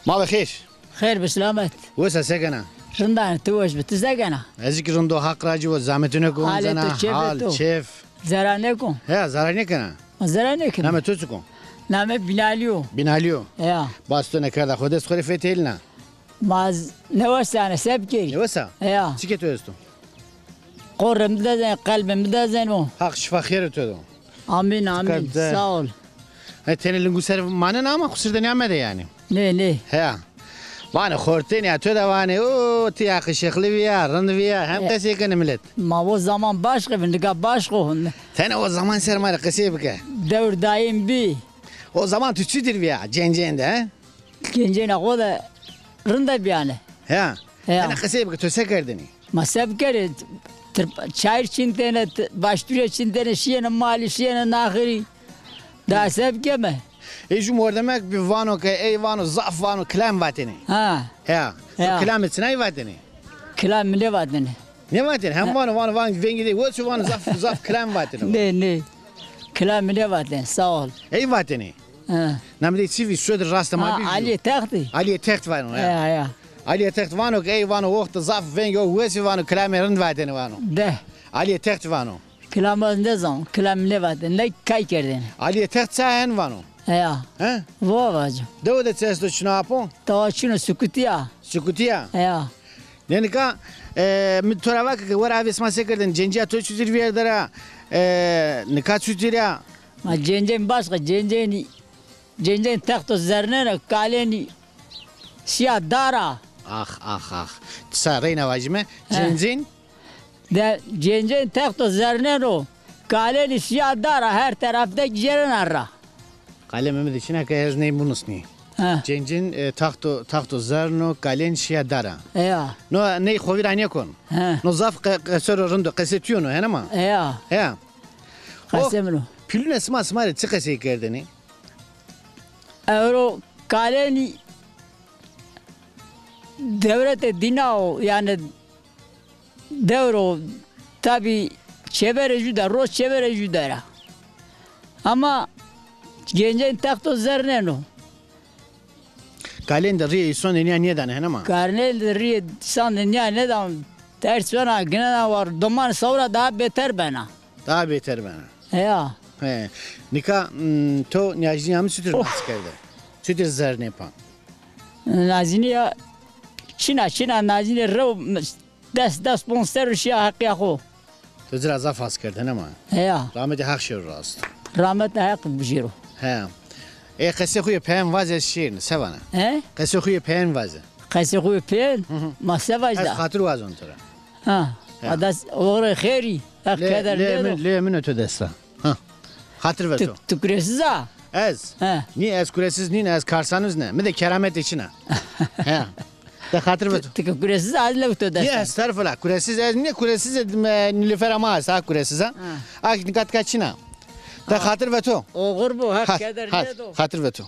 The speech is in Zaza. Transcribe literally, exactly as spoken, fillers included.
Ma be xêr. Xêr bi selamet. Wes a, se kena? Rind a, ti weş bi, ti se kena? Ez kî rind o, Haq racî bo, zahmetî nêko, zena, hal, çêf. Zerarî nêko? He, zerarî nêkena. Ma zerarî nêkena. Namê to çik o? Namê Bînalî yo. Bînalî yo. Ya. Bas to nêkerda, xo dest xo rê fetêlîna. Ma z-, nêwes a, yanî se bikerî? Nêwes a? Ya. Çikê to esto? Qorrê mi de zeno, qelbê mi de zeno. Haq şifa xêrê to do. Amîn, amîn. Sağ ol. He, tenê lingû ser manena ama xo sir de nêamede yanî. Nê, nê. He. Vanê xortênî ya to de vanê, o, ti yaqişiqlî vîya, rind vîya, hem qesey kenê milet. Ma o zaman başqe bi, nika başqe o. Tenê o zaman ser ma rê qesey bike. Dewr daîm bî. O zaman tu çutir vîya, cencên de, he? Cencêna xo de rind a bîyane. He. He. Tenê qesey bike, to se kerdênî? Ma se bikerê, tir-, çayir çintêne, t-, başturê çintêne, şîyêne malî, şîyêne naxirî. Daha se bikeme? Ê jû mordemek bî vano ke ey vano zaf vano kilam vatêne. Ha. He. To kilamê çinay vatêne? Kilam mi nêvatêne. Nêvatêne? Hem vano, vano, vano vengî de, wes o vano zaf, zaf kilam vatêne. Nê, nê. Kilam mi nêvatêne, sağ ol. Ey vatêne. Ha. Namê dey çi vî, sodir rastê ma bî? Aliyê Textî. Aliyê Text vano, ya. Ya, ya. Aliyê Text vano ke ey vano wext zaf vengî o, wesî vano kilamê rind vatêne vano. De. Aliyê Text vano. Kilam ez nêzan, kilam nêvatêne, ne kay kerdêne. Aliyê Text ça hen vano? Ya. He? Vo vaco. Dewe de çi esto, çin o apo? Tawa çin o, sukutî ya. Sukutî ya? Ya. Nê nika, e, mi to ra vake ke wera avê sima se kerdêne, cencîya to çutir vîyerde ra, e, nika çutir a? Ma cencên başqe, cencênî, cencên texto zerneno, kalênî şîya dara. Ax, ax, ax. Ti sa reyna vajîme, he, cencên? De, cencên texto zerneno, kalênî şîya dara, her teraf de gijêrena ra. Qalê mi de çin a ke ez ney binusnî. Ha. Cencên, e, taxto, taxto zerno, kalên şîya dara. Eya. No ney xo vîra nêkon. Ha. No zaf qe-, qesero rind o, qesê tu yo no, hene ma? Eya. Eya. Qesê min o. Pîlûnê sima, sima rê çi qesey kerdêne? Ewro kalênî dewletê dîna o, yanî dewro tabî çêverê jû de, roj çêverê jû de ra. Ama gencên texto zerneno. Kalên de rîyê îson de nîya nêdane, hene ma? Kalên de rîyê îson de nîya nêdan. Ters bena, ginena war, doman sawra daha beter bena. Daha beter bena. Ya. He. Nika, m, to nîyajnîya mi çutir nas kerde? Çutir zernê pa? Nazînîya çin a, çin a, nazînê rew des, des pon serr o şîya heqîya xo. To ci ra zaf has kerd, hene ma? Heya. Rahmetê Heq şêro rast. Rahmetê Heq bijêro. He. Ê qesê xo yê peyen vaze, ez şêrîne, se vana? He? Qesê xo yê peyen vaze. Qesê xo yê peyen? Hı hı. Ma se vajda? Ez xatir wazon to ra. Ha. He. Adas oxirê xêrî. Heq keder nêdo. Lê min, lê min o to dest a. Ha. Xatir ve to. Tu, tu kuresiz a? Ez? He. Nî, ez kuresiz nîn, ez karsanuz ne. Mi de kerametê çin a. He. De xatir ve to. Ti, ti ke kuresiz a, ez lew to dest a. Nî, estağfurullah. Kuresiz ez nî, kuresiz, e, Nilüfer ama ez, ha, kuresiz a. Ha. Ak nika tika çin a. De xatir ve to. Oxir bo, Heq keder nêdo. Xatir ve to.